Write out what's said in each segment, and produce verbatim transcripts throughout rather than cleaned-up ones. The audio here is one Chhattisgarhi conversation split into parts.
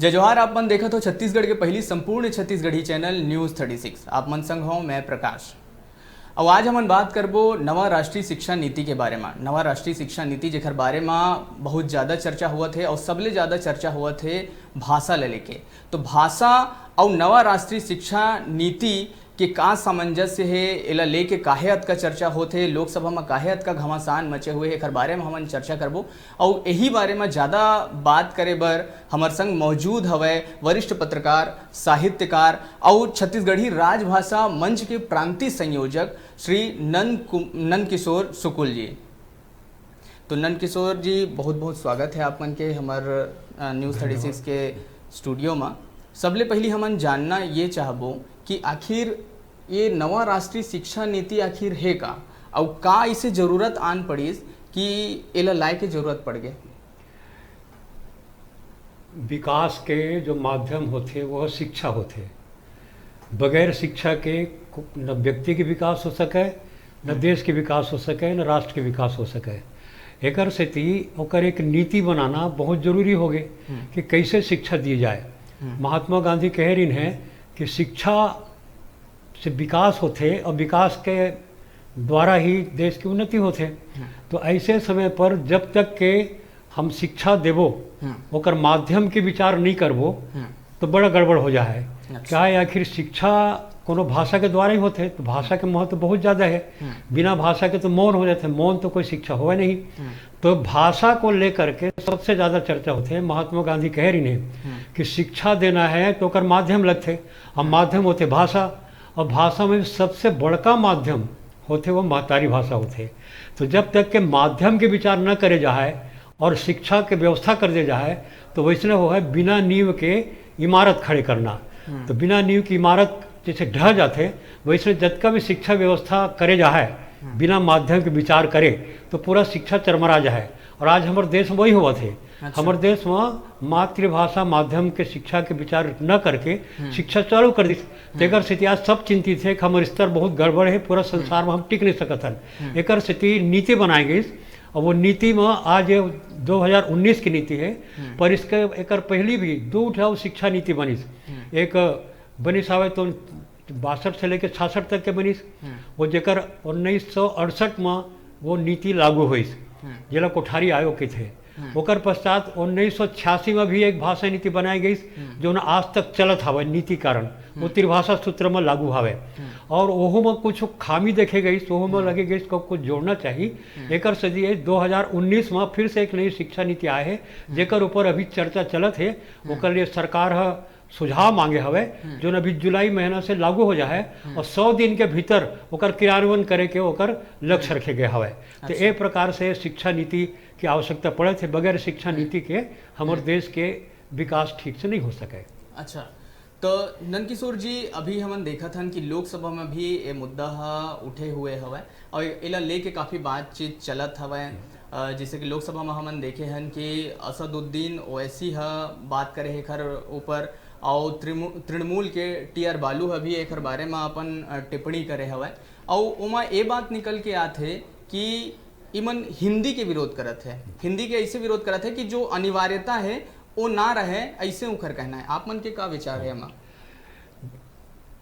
जय जोहार, आप मन देखत हो छत्तीसगढ़ के पहली संपूर्ण Chhattisgarhi channel news thirty six. आप मन संग हूँ मैं प्रकाश। अब आज हमन बात करबो नवा राष्ट्रीय शिक्षा नीति के बारे में। नवा राष्ट्रीय शिक्षा नीति जेकर बारे में बहुत ज़्यादा चर्चा हुआ थे और सबले ज़्यादा चर्चा हुआ थे भाषा ले लेके। तो भाषा और नवा राष्ट्रीय शिक्षा नीति के का सामंजस्य हे, एला लेके काहे अतका चर्चा होथे, लोकसभा म काहे अतका घमासान मचे हुए हे, एखर बारे म हमन चर्चा करबो। अउ एही बारे म ज्यादा बात करे बर हमर संग मौजूद हवय वरिष्ठ पत्रकार, साहित्यकार अउ छत्तीसगढ़ी राजभाषा मंच के प्रांतीय संयोजक श्री नंद कु-, नंद किशोर सुकुल जी। तो नंद किशोर जी, बहुत बहुत स्वागत है आप मन के हमर, अ, न्यूज़ थर्टी सिक्स के स्टूडियो में। सबले पहली हमन जानना ये चाहबो कि आखिर ये नवा राष्ट्रीय शिक्षा नीति आखिर हे का, अउ का इसे जरूरत आन पड़िस कि एला लाए के जरूरत पड़ गए? विकास के जो माध्यम होथे, वो शिक्षा होथे। बगैर शिक्षा के को-, न व्यक्ति के विकास हो सके, न हम्म। देश के विकास हो सके, न राष्ट्र के विकास हो सके। एकर सेती ओकर एक नीति बनाना बहुत जरूरी हो गए हम्म। कि कैसे शिक्षा दी जाए। हम्म। महात्मा गांधी कहे रहिन है कि शिक्षा से विकास होथे और विकास के द्वारा ही देश की उन्नति होथे। हम्म। तो ऐसे समय पर जब तक के हम शिक्षा देबो, हम्म। ओकर माध्यम के विचार नहीं करबो, हम्म। तो बड़ा गड़बड़ हो जा है। अच्छा। क्या है, आखिर शिक्षा कोनो भाषा के द्वारा ही होथे, तो भाषा के महत्व बहुत ज्यादा है। हम्म। बिना भाषा के तो मौन हो जाथे, मौन तो कोई शिक्षा होवे नहीं। हम्म। तो भाषा को लेकर के सबसे ज्यादा चर्चा होथे। महात्मा गांधी कहे रहिन है हम्म। कि शिक्षा देना है तो ओकर माध्यम लगथे, और माध्यम होथे भाषा, और भाषा में सबसे बड़का माध्यम होथे वो महतारी भाषा होथे। तो जब तक के माध्यम के विचार न करे जाए और शिक्षा के व्यवस्था कर दे जाए, तो वैसने वो है बिना नींव के इमारत खड़े करना। हम्म। तो बिना नींव की इमारत जैसे ढह जाथे, वैसने जतका भी शिक्षा व्यवस्था करे जाए हम्म। बिना माध्यम के विचार करे, तो पूरा शिक्षा चरमरा जाए। और आज हमर देश में वही होवत हे। अच्छा। हमर देश में मातृभाषा माध्यम के शिक्षा के विचार न करके हम्म। शिक्षा चालू कर दिस। हम्म। तेकर सेती आज सब चिंतित हे कि हमर स्तर बहुत गड़बड़ हे, पूरा हम्म। संसार में हम टिक नहीं सकत हन। हम्म। एकर सेती नीति बनाए गइस, और वो नीति में आज ये दो हज़ार उन्नीस की नीति है, हम्म। पर इसके एकर पहली भी दो ठो शिक्षा नीति बनिस। हम्म। एक बनिस हवे तो बासठ से लेके छियासठ तक के बनिस। हम्म। वो जेकर उन्नीस सौ अड़सठ में वो नीति लागू होइस, हम्म। जेला कोठारी आयोग कथे। हम्म। ओकर पश्चात उन्नीस सौ छियासी में भी एक भाषा नीति बनाई गई, हम्म। जो आज तक चलत हवे नीति कारण, वो हम्म। त्रिभाषा सूत्र में लागू हवे। हम्म। और ओहू में कुछ खामी देखे गई, ओहू में हम्म। लगे गई, इसको कुछ जोड़ना चाहिए। हम्म। एकर से ये दो हज़ार उन्नीस में फिर से एक नई शिक्षा नीति आए है, हम्म। जेकर ऊपर अभी चर्चा चलत है। हम्म। ओकर लिए सरकार ह सुझाव मांगे हवे, हम्म। जोन अभी जुलाई महीना से लागू हो जा है हम्म। और सौ दिन के भीतर ओकर क्रियान्वयन करे के ओकर लक्ष्य हम्म। रखे गए हवे। तो अच्छा। ए प्रकार से शिक्षा नीति की आवश्यकता पड़त हे। बगैर शिक्षा हम्म। नीति के हमर हम्म। देश के विकास ठीक से नहीं हो सके। अच्छा, तो नंदकिशोर जी, अभी हमन देखत हन कि लोकसभा में भी ये मुद्दा ह उठे हुए हवय और एला लेके काफ़ी बातचीत चलत हवय। अ, जैसे कि लोकसभा में हमन देखे हन कि असदुद्दीन ओवैसी ह बात करे हे एखर ऊपर, और तृणमू-, तृणमूल के टी आर बालू ह भी एखर बारे में अपन, अ, टिप्पणी करे हवय। और ओमा ये बात निकल के आथे कि इमन हिंदी के विरोध करत हे, हिंदी के ऐसे विरोध करत हे कि जो अनिवार्यता है, वो ना रहे, ऐसे उखर कहना है। आप मन के का विचार है एमा?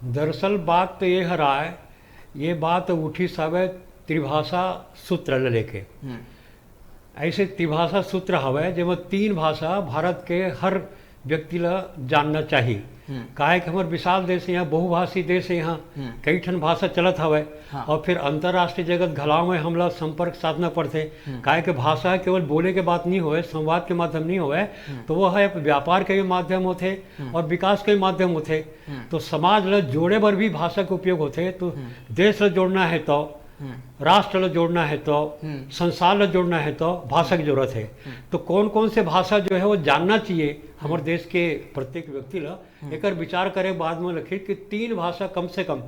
दरअसल बात तो ये हराय, ये बात उठी सब त्रिभाषा सूत्र ले लेके। हम्म। ऐसे त्रिभाषा सूत्र हवे, जेमा तीन भाषा भारत के हर व्यक्ति ला जानना चाहिए। हम्म। काहे कि हमर विशाल देश हे, यहाँ बहुभाषी देश हे, यहाँ हम्म। कई ठन भाषा चलत हवे। हाँ। और फिर अंतर्राष्ट्रीय जगत घलाव में हमला संपर्क साधना पड़थे। हम्म। काहे कि भाषा केवल बोले के बात नहीं होवे, संवाद के माध्यम नहीं होवे, हम्म। तो वो है व्यापार के भी माध्यम होथे हम्म। और विकास के भी माध्यम होथे। हम्म। तो समाज ला जोड़े बर भी भाषा के उपयोग होथे। तो हम्म। देश ला जोड़ना है तो, हम्म। राष्ट्र ला जोड़ना है तो, हम्म। संसार ला जोड़ना है तो भाषा की जरूरत है। हम्म। तो कौन कौन से भाषा जो है वो जानना चाहिए हमर हम्म। देश के प्रत्येक व्यक्ति ला, हम्म। एकर विचार करे बाद में लखित कि तीन भाषा कम से कम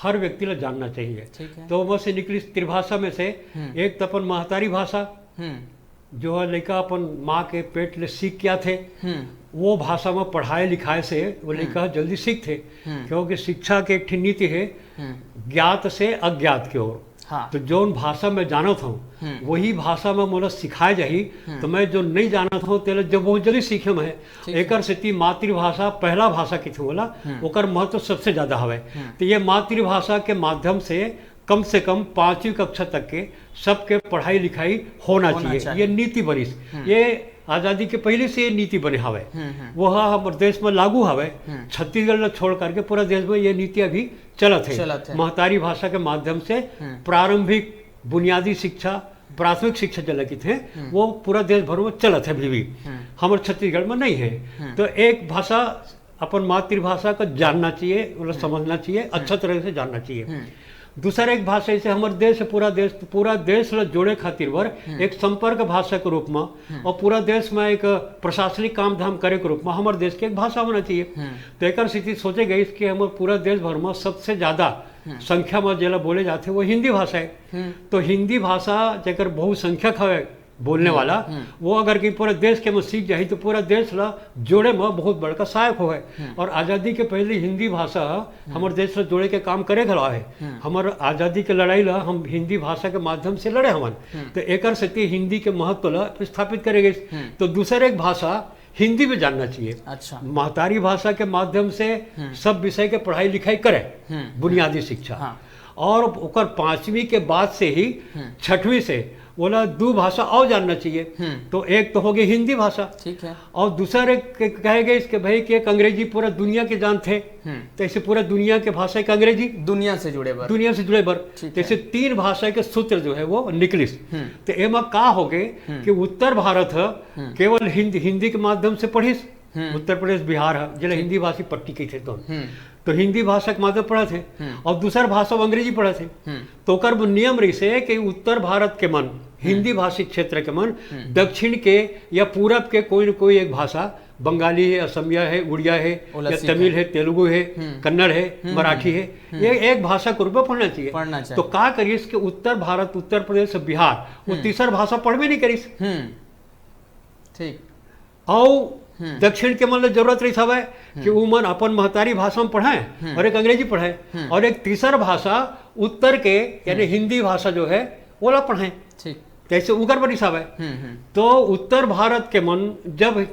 हर व्यक्ति ला जानना चाहिए। ठीक है। तो वो से निकली त्रिभाषा में से हम्म। एक तो अपन महतारी भाषा, हम्म। जो है लइका अपन माँ के पेट ले सीख के आथे, हम्म। वो भाषा में पढ़ाए लिखाए से वो हम्म। लइका जल्दी सीखथे, हम्म। क्योंकि शिक्षा के एक ठिन नीति है, हम्म। ज्ञात से अज्ञात की ओर। हाँ। तो जौन भाषा मैं जानत हूँ, हम्म। वही भाषा में मोला सिखाए जाही, हम्म। तो मैं जो नहीं जानत हूँ, तेला जब बहुत जल्दी सीखे मैं। ठीक है। एकर सेती मातृभाषा, पहला भाषा किथे मोला, हम्म। ओकर महत्व सबसे ज्यादा हवे। हम्म। तो ये मातृभाषा के माध्यम से कम से कम पांचवी कक्षा तक के सबके पढ़ाई लिखाई होना होना चाहिए। चाहिए। ये नीति बनिस। हम्म। ये आजादी के पहले से ये नीति बने हवे। हम्म, हम्म। वो ह हमर देश में लागू हवे। हम्म। छत्तीसगढ़ ला छोड़ करके पूरा देश में ये नीति अभी चलत है। चलत है। महतारी भाषा के माध्यम से हम्म। प्रारंभिक बुनियादी शिक्षा, प्राथमिक शिक्षा जेला कहिथे, हम्म। वो पूरा देश भर में चलत है अभी भी। हम्म। हमर छत्तीसगढ़ में नहीं है। हम्म। तो एक भाषा, अपन मातृभाषा का जानना चाहिए, ओला हम्म। समझना चाहिए, हम्म। अच्छा तरह से जानना चाहिए। हम्म। दूसर एक भाषा, जैसे हमर देश है, पूरा देश, पूरा देश ला जोड़े खातिर बर हम्म। एक संपर्क भाषा के रूप में हम्म। और पूरा देश में एक प्रशासनिक काम धाम करे के रूप में हमर देश के एक भाषा होना चाहिए। हम्म। तो एकर सेती सोचे गइस कि हमर पूरा देश भर में सबसे ज्यादा हम्म। संख्या में जेला बोले जाथे, वो हिंदी भाषा है। हम्म। तो हिंदी भाषा जेकर बहुसंख्यक हवे बोलने हम्म, वाला, हम्म। वो अगर कि पूरा देश के में सीख जाही, तो पूरा देश ला जोड़े में बहुत बड़का सहायक होवे। हम्म। और आजादी के पहले हिंदी भाषा ह हम्म। हमर देश ला जोड़े के काम करे घलो है। हम्म। हमर आजादी के लड़ाई ला हम हिंदी भाषा के माध्यम से लड़े हवन। हम्म। तो एकर सेती हिंदी के महत्व ला स्थापित करे गइस। हम्म। तो दूसर एक भाषा हिंदी में जानना चाहिए। अच्छा। महतारी भाषा के माध्यम से हम्म। सब विषय के पढ़ाई लिखाई करे, हम्म। बुनियादी शिक्षा। हाँ। और ओकर पांचवी के बाद से ही हम्म। छठवीं से ओला दू भाषा और जानना चाहिए। हम्म। तो एक तो हो गई हिंदी भाषा। ठीक है। और दूसर एक के-, कहे गइस कि भाई कि एक अंग्रेजी पूरा दुनिया के जानथे, हम्म। तो ऐसे पूरा दुनिया के भाषा एक अंग्रेजी। दुनिया से जुड़े बर। दुनिया से जुड़े बर। ठीक तो ऐसे है। तीन भाषा के सूत्र जो है वो निकलिस। हम्म। तो एमा का हो गए हम्म। कि उत्तर भारत ह हम्म। केवल हिंदी, हिंदी के माध्यम से पढ़िस। हम्म। उत्तर प्रदेश, बिहार ह, जेला ठीक। हिंदी भाषी पट्टी कहिथे तो। हम्म। तो हिंदी भाषा के माध्यम पढ़त हे हम्म। और दूसर भाषा वो अंग्रेजी पढ़त हे। हम्म। तो ओकर वो नियम रहिसे कि उत्तर भारत के मन, हम्म। हिंदी भाषी क्षेत्र के मन, हम्म। दक्षिण के या पूरब के कोई न कोई एक भाषा, बंगाली है, असमिया है, उड़िया है, ओला या सीखे। तमिल है, तेलुगु है, हम्म। कन्नड़ है, हम्म, मराठी हम्म। है, हम्म। ये एक भाषा के रूप में पढ़ना चाहिए। पढ़ना चाहिए। तो का करिस कि उत्तर भारत, उत्तर प्रदेश, बिहार, वो हम्म। तीसर भाषा पढ़बे नहीं करिस। हम्म। ठीक। अउ हम्म। दक्षिण के मन ल जरूरत रहिस हवय कि हम्म। उमन अपन महतारी भाषा म पढ़ाएं हम्म। और एक अंग्रेजी पढ़ाएं हम्म। और एक तीसर भाषा उत्तर के, यानी हम्म। हिंदी भाषा जो है, ओला पढ़ाएं। ठीक। जैसे उकर बनिस हवय। हम्म, हम्म। तो उत्तर भारत के मन जब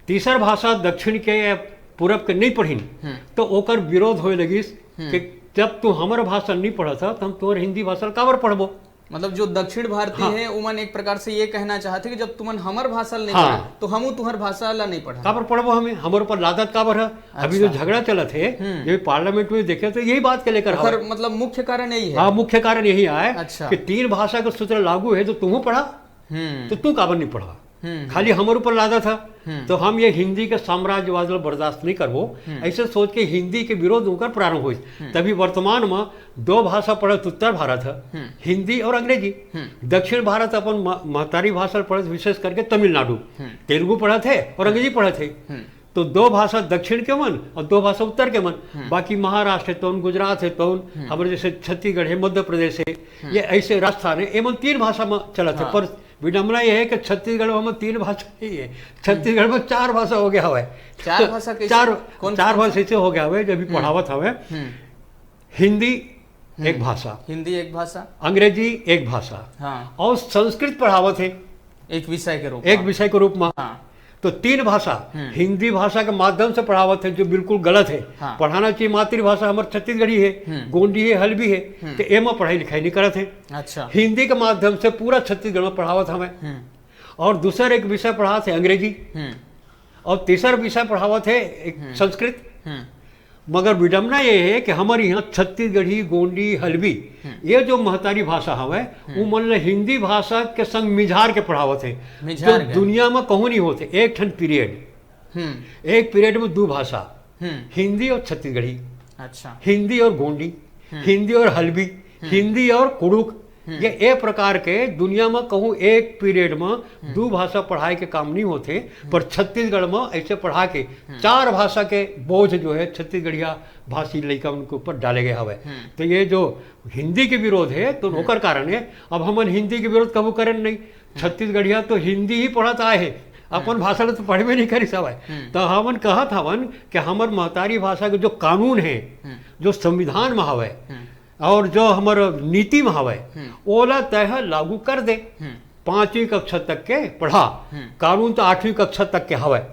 तीसर भाषा दक्षिण के या पूरब के नहीं पढ़िन, हम्म। तो ओकर विरोध होए लगिस हम्म। कि जब तू हमर भाषा नहीं पढ़त ह, तो हम तोर हिंदी भाषा ल काबर पढ़बो? मतलब, जो दक्षिण भारतीय हाँ। हे, उमन एक प्रकार से ये कहना चाहथे कि जब तुमन हमर भाषा ल नहीं हाँ। पढ़ा, तो हमू तुहर भाषा ला नहीं पढ़ा। काबर पढ़बो हमें? हमर ऊपर लादत काबर है? अभी जो अच्छा। झगड़ा चलत हे, हम्म। ये पार्लियामेंट में देखे तो यही बात के लेकर ओकर हवे। मतलब, मुख्य कारण यही है? हाँ, मुख्य कारण यही आय अच्छा। कि तीन भाषा का सूत्र लागू है, तो तुमहू पढ़ा, हम्म। तो तू काबर नहीं पढ़ा? हम्म। खाली हमर ऊपर लादत ह, हम्म। तो हम ये हिंदी के साम्राज्यवाद ला बर्दाश्त नहीं करबो। हम्म। ऐसे सोच के हिंदी के विरोध ओकर प्रारंभ होइस। हम्म। तभी वर्तमान में दो भाषा पढ़त उत्तर भारत ह, हम्म। हिंदी और अंग्रेजी। हम्म। दक्षिण भारत अपन म-, महतारी भाषा पढ़त, विशेष करके तमिलनाडु। हम्म। तेलुगु पढ़त हे और अंग्रेजी पढ़त हे। हम्म। तो दो भाषा दक्षिण के मन और दो भाषा उत्तर के मन। हम्म। बाकी महाराष्ट्र हे तौन, गुजरात हे तौन, हम्म। हमर जैसे छत्तीसगढ़ हे, मध्य प्रदेश हे, हम्म। ये ऐसे राजस्थान हे, एमन तीन भाषा में चलत हे। हाँ। पर विडंबना ये है कि छत्तीसगढ़ में तीन भाषा नहीं है, छत्तीसगढ़ में चार भाषा हो गया हुआ है। चार भाषा कैसे? चार, कौन चार कौन भाषा सा? ऐसे हो गया हुआ है, जब भी हम्म। पढ़ावत हवे, हम्म। हिंदी हम्म। एक भाषा, हिंदी एक भाषा, अंग्रेजी एक भाषा, हाँ। और संस्कृत पढ़ावत है एक विषय के रूप एक में। विषय के रूप में। हाँ। तो तीन भाषा, हम्म। हिंदी भाषा के माध्यम से पढ़ावत है, जो बिल्कुल गलत है। हाँ। पढ़ाना चाहिए मातृभाषा, हमर छत्तीसगढ़ी है, हम्म। गोंडी है, हल्बी है, हम्म। तो एमा पढ़ाई लिखाई नहीं करत है। अच्छा। हिंदी के माध्यम से पूरा छत्तीसगढ़ में पढ़ावत हमें। हम्म। और दूसर एक विषय पढ़ावत है अंग्रेजी। हम्म। और तीसर विषय पढ़ावत है एक हम्म। संस्कृत। हम्म। मगर विडंबना ये है कि हमर यहाँ छत्तीसगढ़ी, गोंडी, हल्बी, हम्म। ये जो महतारी भाषा हवे, हम्म। वो मन ल हिंदी भाषा के संग मिझार के पढ़ावत है, मिझार जो के। दुनिया में कहूँ नहीं होते। एक ठन पीरियड, हम्म। एक पीरियड में दो भाषा, हम्म। हिंदी और छत्तीसगढ़ी, अच्छा। हिंदी और गोंडी, हम्म। हिंदी और हल्बी, हम्म। हिंदी और कुड़ुक, हम्म। ये ए प्रकार के दुनिया में कहूँ एक पीरियड में हम्म। दो भाषा पढ़ाए के काम नहीं होते, हम्म। पर छत्तीसगढ़ में ऐसे पढ़ा के हम्म। चार भाषा के बोझ जो है छत्तीसगढ़िया भाषी लइका उनके ऊपर डाले गए हवे। हम्म। तो ये जो हिंदी के विरोध है, तो हम्म। ओकर कारण है। अब हमन हिंदी के विरोध कबू करन नहीं। हम्म। छत्तीसगढ़िया तो हिंदी ही पढ़त आए हैं, अपन हम्म। भाषा ल तो पढ़बे नहीं करिस हवय। हम्म। तो हमन कहत हवन कि हमर महतारी भाषा के जो कानून है, हम्म। जो संविधान में हवय, हम्म। और जो हमर नीति में हवय, हम्म। ओला तय ह लागू कर दे। हम्म। पांचवी कक्षा तक के पढ़ा। हम्म। कानून तो आठवीं कक्षा तक के हवय,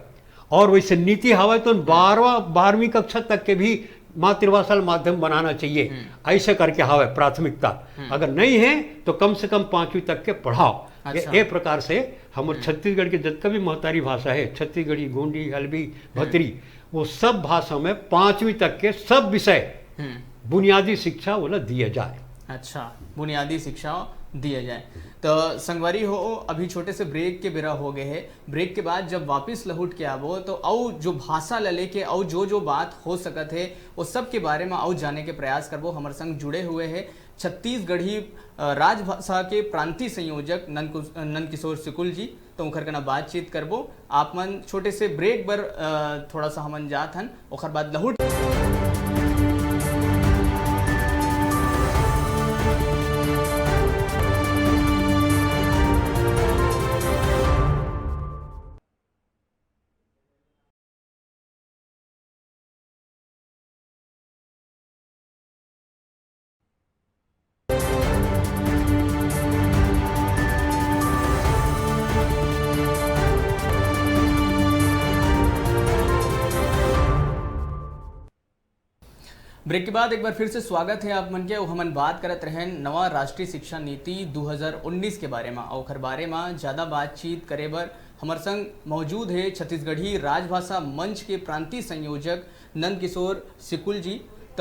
और वैसे नीति हवय तो बारहवाँ, बारहवीं कक्षा तक के भी मातृभाषा ल माध्यम बनाना चाहिए। हम्म। ऐसे करके हवय प्राथमिकता। हम्म। अगर नहीं है तो कम से कम पांचवी तक के पढ़ाओ। ये, अच्छा। ये प्रकार से हमर हम्म। छत्तीसगढ़ के जितना भी महतारी भाषा है, छत्तीसगढ़ी, गोंडी, हल्बी, हम्म। भतरी, वो सब भाषा में पांचवी तक के सब विषय, हम्म। बुनियादी शिक्षा ओला दिया जाए। अच्छा, बुनियादी शिक्षा दिया जाए। तो संगवारी हो, अभी छोटे से ब्रेक के बेरा हो गए है। ब्रेक के बाद जब वापस लहुट के आबो, तो अउ जो भाषा ला लेके अउ जो जो बात हो सकत है, वो सब के बारे में अउ जाने के प्रयास करबो। हमर संग जुड़े हुए है छत्तीसगढ़ी, अ, राजभाषा के प्रांतीय संयोजक नंद कुस-, नंद किशोर सिकुल जी। तो ओखर कना बातचीत करबो। आप मन छोटे से ब्रेक बर, अ, थोड़ा सा हमन जात हन, ओखर बाद लहुट ब्रेक के बाद एक बार फिर से स्वागत है आप मन के। अउ हमन बात करत रहेन नवा राष्ट्रीय शिक्षा नीति दू हज़ार उन्नीस के बारे में। अउ ओखर बारे में ज़्यादा बातचीत करे बर हमर संग मौजूद है छत्तीसगढ़ी राजभाषा मंच के प्रांतीय संयोजक नंद किशोर सिकुल जी। त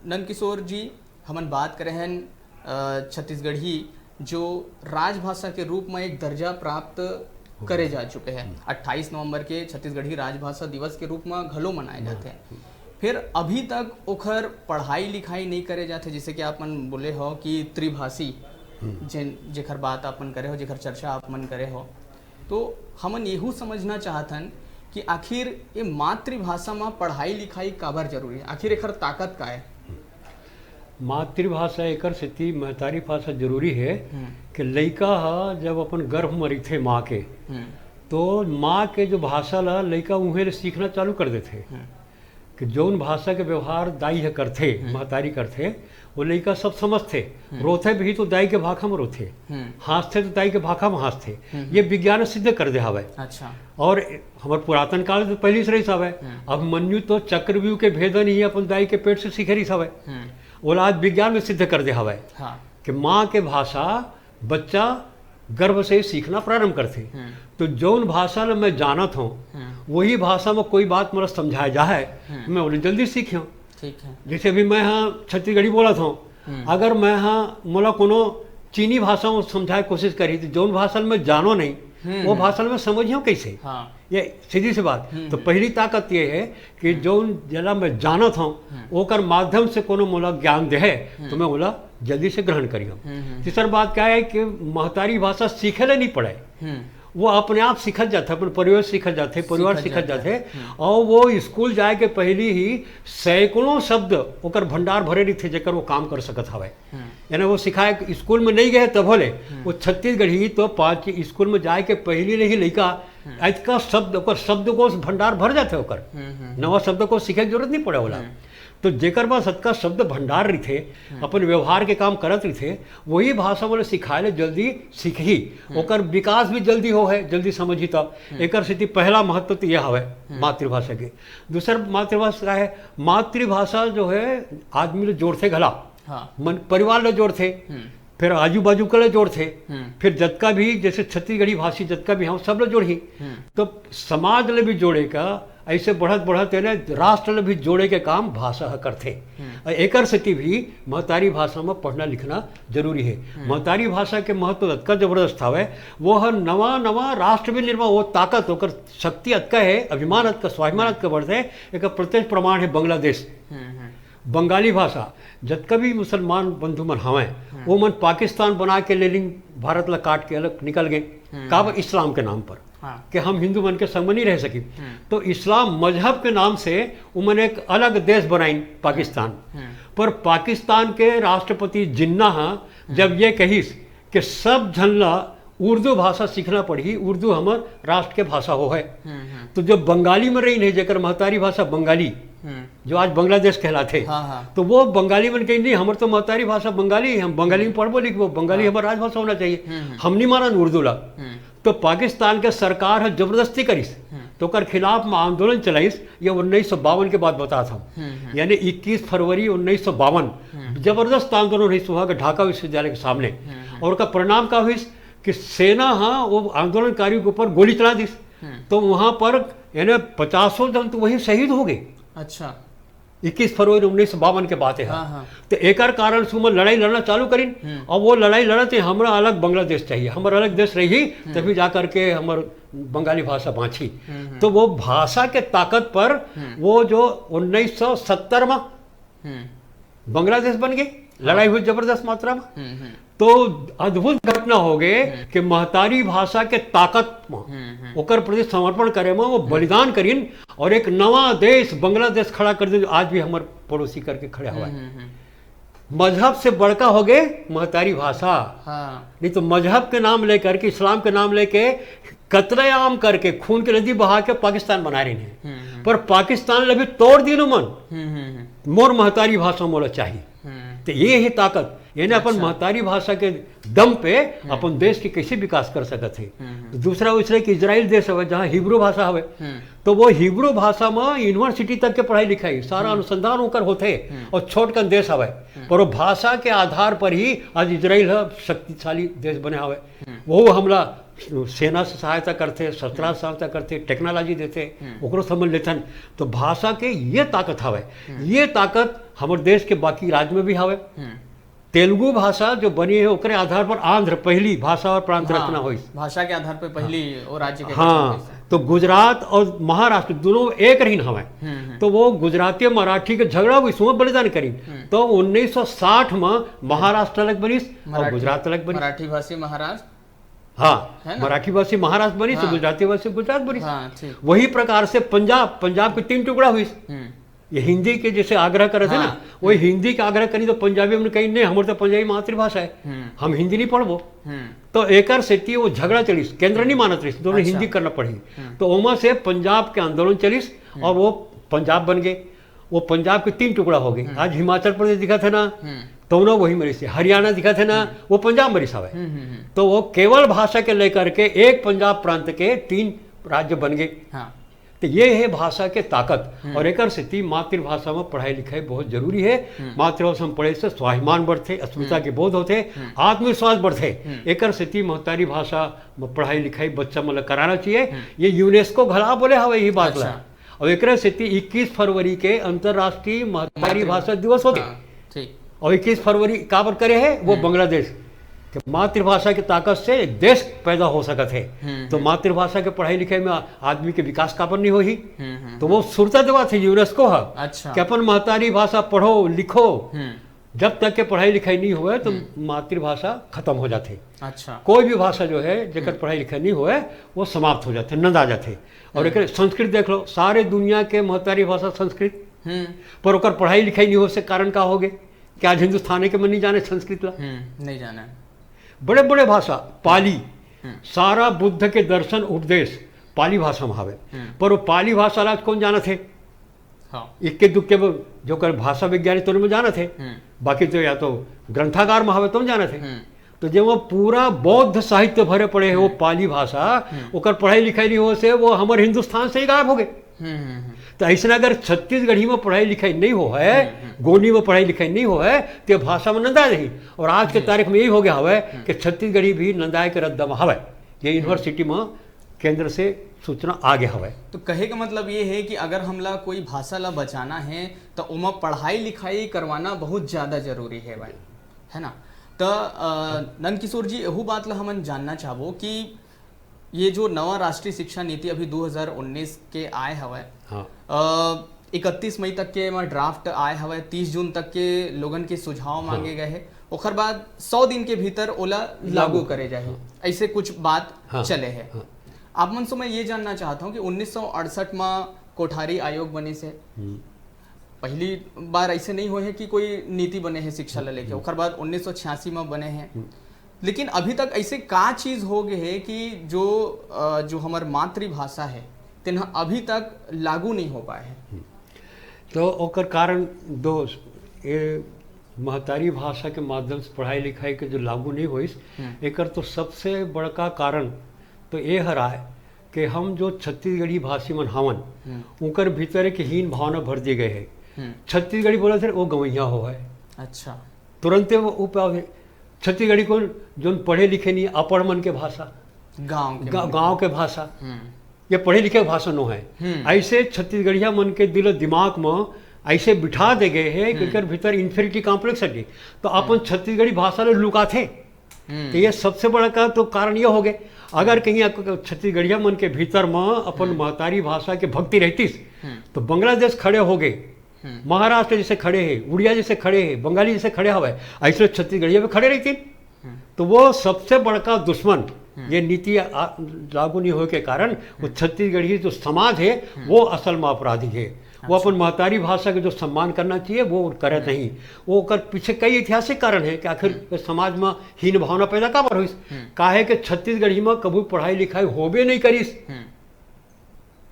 नंद किशोर जी, हमन बात करे हन, अ, छत्तीसगढ़ी जो राजभाषा के रूप में एक दर्जा प्राप्त करे जा चुके हैं। हम्म। अट्ठाईस नवंबर के छत्तीसगढ़ी राजभाषा दिवस के रूप में घलो मनाए हम्म। जाते हैं। फिर अभी तक ओखर पढ़ाई लिखाई नहीं करे जाते, जैसे कि आप मन बोले हो कि त्रिभाषी, हम्म। जेन, जेखर बात आप मन करे हो, जेखर चर्चा आप मन करे हो, तो हमन यहू समझना चाहत हन कि आखिर ये मातृभाषा में पढ़ाई लिखाई काबर जरूरी है, आखिर एखर ताकत का है? मातृभाषा एकर सेती महतारी भाषा जरूरी है हम्म। कि लइका ह जब अपन गर्भ म रहिथे माँ के, हम्म। तो माँ के जो भाषा ला लइका उहें ले सीखना चालू कर देथे। हम्म। कि जौन भाषा के व्यवहार दाई ह करथे, हम्म। महतारी करथे, वो लइका सब समझथे। हम्म। रोथे भी तो दाई के भाखा म रोथे, हम्म। हाँसथे तो दाई के भाखा म हाँसथे। हम्म। ये विज्ञान सिद्ध कर दे हवय। अच्छा। और हमर पुरातन काल तो पहली से रहिस हवय। हम्म। अभिमन्यु तो चक्रव्यूह के भेदन ही अपन दाई के पेट से सीखे रहिस हवय। हम्म। ओला आज विज्ञान में सिद्ध कर दे हवय हाँ। कि माँ के भाषा बच्चा गर्भ से सीखना प्रारंभ करथे। हम्म। तो जौन भाषा ल मैं जानत हौं, हम्म। वही भाषा में कोई बात मोला समझाए जाए, हम्म। मैं ओला जल्दी सीखियों। ठीक है। जैसे अभी मैं हाँ छत्तीसगढ़ी बोलत हौं, हम्म। अगर मैं हाँ मोला कोनो चीनी भाषा में समझाए कोशिश करी, तो जौन भाषा ल मैं जानो नहीं, हम्म, वो हम्म। भाषा ल मैं समझियों कैसे? हाँ। ये सीधी सी बात। हम्म, तो हम्म। पहली ताकत ये है कि हम्म। जौन जेला मैं जानत हौं, हम्म। ओकर माध्यम से कोनो मोला ज्ञान देहे, हम्म। तो मैं ओला जल्दी से ग्रहण करियों। हम्म, हम्म। तीसर बात क्या है कि महतारी भाषा सीखे ले नहीं पड़े, हम्म। वो अपने आप सीखत जाथे, अपन परिवार सीखत जाथे, परिवार सीखत सीखत जाथे। जाथे। हम्म। और वो स्कूल जाए के पहली ही सैकड़ों शब्द ओकर भंडार भरे रहिथे, जेकर वो काम कर सकत हवय। हम्म। यानी वो सिखाए, स्कूल में नहीं गए तभो ले, हम्म। वो छत्तीसगढ़ी तो पाँच स्कूल में जाए के पहली ले ही लइका हम्म। अतका शब्द, ओकर शब्दकोश भंडार भर जाथे ओकर। हम्म, हम्म। नवा शब्दकोश सीखे के जरूरत नहीं पड़े ओला। हम्म। तो जेकर पास अतका शब्द भंडार रहिथे, हम्म। अपन व्यवहार के काम करत रहिथे, वही भाषा बोले सिखाए ले जल्दी सीखही, हम्म। ओकर विकास भी जल्दी हो है, जल्दी समझही तब। हम्म। एकर सेती पहला महत्व तो यह हवय हम्म। मातृभाषा के। दूसर मातृभाषा का है, मातृभाषा जो है आदमी ल जोड़थे घला, हाँ। मन परिवार ल जोड़थे, हम्म। फिर आजू बाजू के ल जोड़थे, हम्म। फिर जतका भी जैसे छत्तीसगढ़ी भाषी जतका भी हम सब ल जोड़ही, हम्म। तो समाज ल भी जोड़े का, ऐसे बढ़त बढ़त एने राष्ट्र ल भी जोड़े के काम भाषा ह करथे। हम्म। अउ एकर सेती भी महतारी भाषा में पढ़ना लिखना जरूरी है। हम्म। महतारी भाषा के महत्व अतका जबरदस्त हवय, वो ह नवा नवा राष्ट्र भी निर्माण, वो ताकत, ओकर शक्ति अतका है, अभिमान अतका, स्वाभिमान अतका बढ़थे। एकर प्रत्यक्ष प्रमाण है बांग्लादेश। हम्म, हम्म। बंगाली भाषा, जतका भी मुसलमान बंधु मन हवंय, हम्म। वो मन पाकिस्तान बना के ले लिन, भारत ला काट के अलग निकल गए। हम्म। काबर? इस्लाम के नाम पर, हाँ। कि हम हिंदू मन के संग में नहीं रह सकी। हम्म। तो इस्लाम मजहब के नाम से उमन एक अलग देश बनाइन, पाकिस्तान। हम्म। पर पाकिस्तान के राष्ट्रपति जिन्ना हा जब हम्म। ये कहिस कि सब झन ला उर्दू भाषा सीखना पड़ही, उर्दू हमर राष्ट्र के भाषा हो है। हम्म, हम्म। तो जब बंगाली में रहिन है, जेकर महतारी भाषा बंगाली, हम्म। जो आज बांग्लादेश कहलाथे। हाँ, हाँ। तो वो बंगाली मन कहिन, "नहीं, हमर तो महतारी भाषा बंगाली हे, हम बंगाली में पढ़बो लिखबो, बंगाली हाँ। हमर राजभाषा होना चाहिए।" हम्म, हम्म। हम नहीं मानन उर्दू ला। हम्म। तो पाकिस्तान के सरकार ह जबरदस्ती करिस, हम्म। तो ओकर खिलाफ में आंदोलन चलाइस। ये उन्नीस सौ बावन के बात बतात हम, हम्म, हम्म। यानी इक्कीस फरवरी उन्नीस सौ बावन, हम्म। जबरदस्त आंदोलन रहिस वहाँ के ढाका विश्वविद्यालय के सामने। हम्म, हम्म। और ओकर परिणाम का होइस कि सेना ह वो आंदोलनकारियों के ऊपर गोली चला दिस। हम्म। तो वहाँ पर यानी पचासों जन तो वहीं शहीद हो गए। अच्छा। इक्कीस फरवरी उन्नीस सौ बावन के बात है। हाँ, हाँ। तो एकर कारण से ओमन लड़ाई लड़ना चालू करिन। हम्म। अब वो लड़ाई लड़त हे, "हमरा अलग बांग्लादेश चाहिए, हमर अलग देश रही, हम्म। तभी जा करके हमर बंगाली भाषा बाँची।" हम्म, हम्म। तो वो भाषा के ताकत पर हम्म। वो जो उन्नीस सौ सत्तर में हम्म। बांग्लादेश बन गए, लड़ाई हुई जबरदस्त मात्रा में। हम्म, हम्म। तो अद्भुत घटना हो गए कि महतारी भाषा के ताकत में, हम्म, हम्म। ओकर प्रति समर्पण करे में, वो बलिदान करिन और एक नवा देश बांग्लादेश खड़ा कर दे, जो आज भी हमर पड़ोसी करके खड़े हुआ है। हम्म, हम्म। मजहब से बड़का हो गए महतारी भाषा। हाँ। नहीं तो मजहब के नाम लेकर के, इस्लाम के नाम लेके कत्लेआम करके, खून के नदी बहा के पाकिस्तान बना रहे हैं। हम्म, हम्म। पर पाकिस्तान ले भी तोड़ दीन मन, हम्म, हम्म, हम्म। मोर महतारी भाषा मोला चाहिए। हम्म। तो ये ही ताकत, यानी अपन अच्छा। महतारी भाषा के दम पे अपन देश के कैसे विकास कर सकत है। हम्म, हम्म। तो दूसरा वैसे कि इसराइल देश हवे, जहाँ हिब्रू भाषा हवे, हम्म। तो वो हिब्रू भाषा में यूनिवर्सिटी तक के पढ़ाई लिखाई, सारा अनुसंधान ओकर होथे। हम्म। और छोटकन देश हवे, पर वो भाषा के आधार पर ही आज इसराइल ह शक्तिशाली देश बने हवे। हम्म। वो हमला सेना से सहायता करथे, शस्त्रास्त्र सहायता करथे, टेक्नोलॉजी देथे, हम्म। ओकरो समझ लेथन। तो भाषा के ये ताकत हवे, हम्म। ये ताकत हमर देश के बाकी राज्य में भी हवे। हम्म। तेलुगु भाषा जो बनी है, ओकरे आधार पर आंध्र पहली भाषा और प्रांत हाँ, रचना होइस। भाषा के आधार पे पहली वो राज्य के हाँ, गठन होइस। तो गुजरात और महाराष्ट्र दोनों एक रहिन हवे। हम्म, हम्म। तो वो गुजराती और मराठी के झगड़ा हुई, उसमें बलिदान करिन। हम्म। तो उन्नीस सौ साठ में महाराष्ट्र अलग बनिस और मराठी, गुजरात अलग बनिस। मराठी भाषी महाराष्ट्र। हाँ, है ना? मराठी भाषी महाराष्ट्र बनिस, हाँ। गुजराती भाषी गुजरात बनिस। हाँ, ठीक। वही प्रकार से पंजाब, पंजाब के तीन टुकड़ा हुइस। हम्म। ये हिंदी के जैसे आग्रह करे थे हाँ। ना, वही हिंदी के आग्रह करी तो पंजाबी मन कही, "नहीं, हमर तो पंजाबी मातृभाषा है, हम्म। हम हिंदी नहीं पढ़बो।" हम्म। तो एकर सेती वो झगड़ा चलिस, केंद्र नहीं मानत रहिस, दोनों अच्छा। हिंदी करना पड़ी। हम्म। तो ओमा से पंजाब के आंदोलन चलिस और वो पंजाब बन गए। वो पंजाब के तीन टुकड़ा हो गए। आज हिमाचल प्रदेश दिखा थे ना, हम्म। तो ना वही मरिस है। हरियाणा दिखा थे ना, वो पंजाब मरिस हवे। हम्म, हम्म, हम्म। तो वो केवल भाषा के लेकर के एक पंजाब प्रांत के तीन राज्य बन गए। हाँ। तो ये है भाषा के ताकत। हम्म। और एकर सेती मातृभाषा में पढ़ाई लिखाई बहुत जरूरी है। हम्म। मातृभाषा में पढ़े से स्वाभिमान बढ़थे, अस्मिता के बोध होथे, हम्म। आत्मविश्वास बढ़थे। हम्म। एकर सेती महतारी भाषा में पढ़ाई लिखाई बच्चा मन ला कराना चाहिए। हम्म। ये यूनेस्को घला बोले हवे यही बात ला। अच्छा। और एकरे सेती इक्कीस फरवरी के अंतर्राष्ट्रीय महतारी मातृभा- भाषा दिवस होथे। हाँ, ठीक। और इक्कीस फरवरी काबर करे है वो हम्म। बांग्लादेश के मातृभाषा के ताकत से एक देश पैदा हो सकत है। हम्म, तो हम्म। मातृभाषा के पढ़ाई लिखाई में आदमी के विकास काबर नहीं होही। हम्म, हम्म। तो वो सुरता देवा थे यूनेस्को हा अच्छा। कि अपन महतारी भाषा पढ़ो लिखो। हम्म। जब तक के पढ़ाई लिखाई नहीं होए तो हम्म। मातृभाषा खत्म हो जाथे। अच्छा। कोई भी भाषा जो है जेकर हम्म। पढ़ाई लिखाई नहीं होए वो समाप्त हो जाथे, नंदा जाथे। और हम्म। एक संस्कृत देख लो, सारे दुनिया के महतारी भाषा संस्कृत, हम्म। पर ओकर पढ़ाई लिखाई नहीं हो से कारण का हो गए कि आज हिंदुस्तान के मन नहीं जाने संस्कृत ला। हम्म। नहीं जाना है। बड़े बड़े भाषा पाली, हम्म। सारा बुद्ध के दर्शन उपदेश पाली भाषा में हवे। हम्म। पर वो पाली भाषा ला आज कौन जानत है? हाँ। इक्के दुक्के में जो कर भाषा विज्ञानी तो में जानत है, हम्म। बाकी तो या तो ग्रंथागार में हवे तो जानत है। हम्म। तो जब वो पूरा बौद्ध साहित्य भरे पड़े है वो पाली भाषा, हम्म। ओकर पढ़ाई लिखाई नहीं हो से वो हमर हिंदुस्तान से ही गायब हो गए। हम्म, हम्म, हम्म। तो ऐसे अगर छत्तीसगढ़ी में पढ़ाई लिखाई नहीं हो है, हम्म, हम्म। गोंडी में पढ़ाई लिखाई नहीं हो है, तो ये भाषा में नंदा नहीं। और आज के जी। तारीख में यही हो गया हवे हम्म। कि छत्तीसगढ़ी भी नंदाए के रद्द में हवे। ये यूनिवर्सिटी में केंद्र से सूचना आ गया हवे। तो कहे का मतलब ये है कि अगर हमला कोई भाषा ला बचाना है तो ओमा पढ़ाई लिखाई करवाना बहुत ज्यादा जरूरी है भाई, है ना? तो अ, नंद किशोर जी, एहू बात ला हमन जानना चाहबो कि ये जो नवा राष्ट्रीय शिक्षा नीति अभी दो हज़ार उन्नीस के आए हवय, हाँ। अ, इकतीस मई तक के एमा ड्राफ्ट आए हवय, तीस जून तक के लोगन के सुझाव मांगे गए हैं, ओखर बाद सौ दिन के भीतर ओला लागू लागू। करे जाही, हाँ। ऐसे कुछ बात हाँ। चले हैं। हाँ। आप मन से मैं ये जानना चाहता हूँ कि उन्नीस सौ अड़सठ में कोठारी आयोग बने से हम्म। पहली बार ऐसे नहीं हुए है कि कोई नीति बने है शिक्षा ला लेके, ओखर बाद उन्नीस सौ छियासी में बने हैं, लेकिन अभी तक ऐसे का चीज हो गए है कि जो अ, जो हमार मातृभाषा है तेन अभी तक लागू नहीं हो पाए है? तो ओकर कारण दो, ये महतारी भाषा के माध्यम से पढ़ाई लिखाई के जो लागू नहीं होइस, हम्म। एकर तो सबसे बड़का कारण तो ये हर आय कि हम जो छत्तीसगढ़ी भाषी मन हावन, हम्म। उनकर भीतर एक हीन भावना भर दिए गए है। हम्म। छत्तीसगढ़ी बोलत हे, वो गंवइया हो है। अच्छा। तुरंते वो उप-, छत्तीसगढ़ी कोन, जोन पढ़े लिखे नहीं, अपढ़ मन के भाषा, गाँव के गा-, मन के। गाँव के भाषा, हम्म। ये पढ़े लिखे के भाषा नो है। हम्म। ऐसे छत्तीसगढ़िया मन के दिल दिमाग में ऐसे बिठा दे गए हैं कि हम्म। एकर भीतर inferiority complex है। तो अपन हम्म। छत्तीसगढ़ी भाषा ले लुकाथे। हम्म। तो ये सबसे बड़ा का तो कारण ये हो गए। अगर कहीं आपको छत्तीसगढ़िया मन के भीतर में अपन हम्म। महतारी भाषा के भक्ति रहतीस, हम्म। तो बांग्लादेश खड़े हो गए, हम्म। महाराष्ट्र जैसे खड़े हैं, उड़िया जैसे खड़े हैं, बंगाली जैसे खड़े हवे, ऐसे छत्तीसगढ़िया भी खड़े रहतीन। हम्म। तो वो सबसे बड़का दुश्मन, हम्म। ये नीति आ-, लागू नहीं होए के कारण वो हम्म। छत्तीसगढ़ी जो समाज है, हम्म। वो असल में अपराधी है। वो अच्छा। अपन महतारी भाषा के जो सम्मान करना चाहिए, वो करत हम्म। नहीं। वो ओकर पीछे कई ऐतिहासिक कारण है कि आखिर हम्म। समाज में हीन भावना पैदा काबर होइस। हम्म। काहे के छत्तीसगढ़ी में कभी पढ़ाई लिखाई होबे नहीं करिस। हम्म।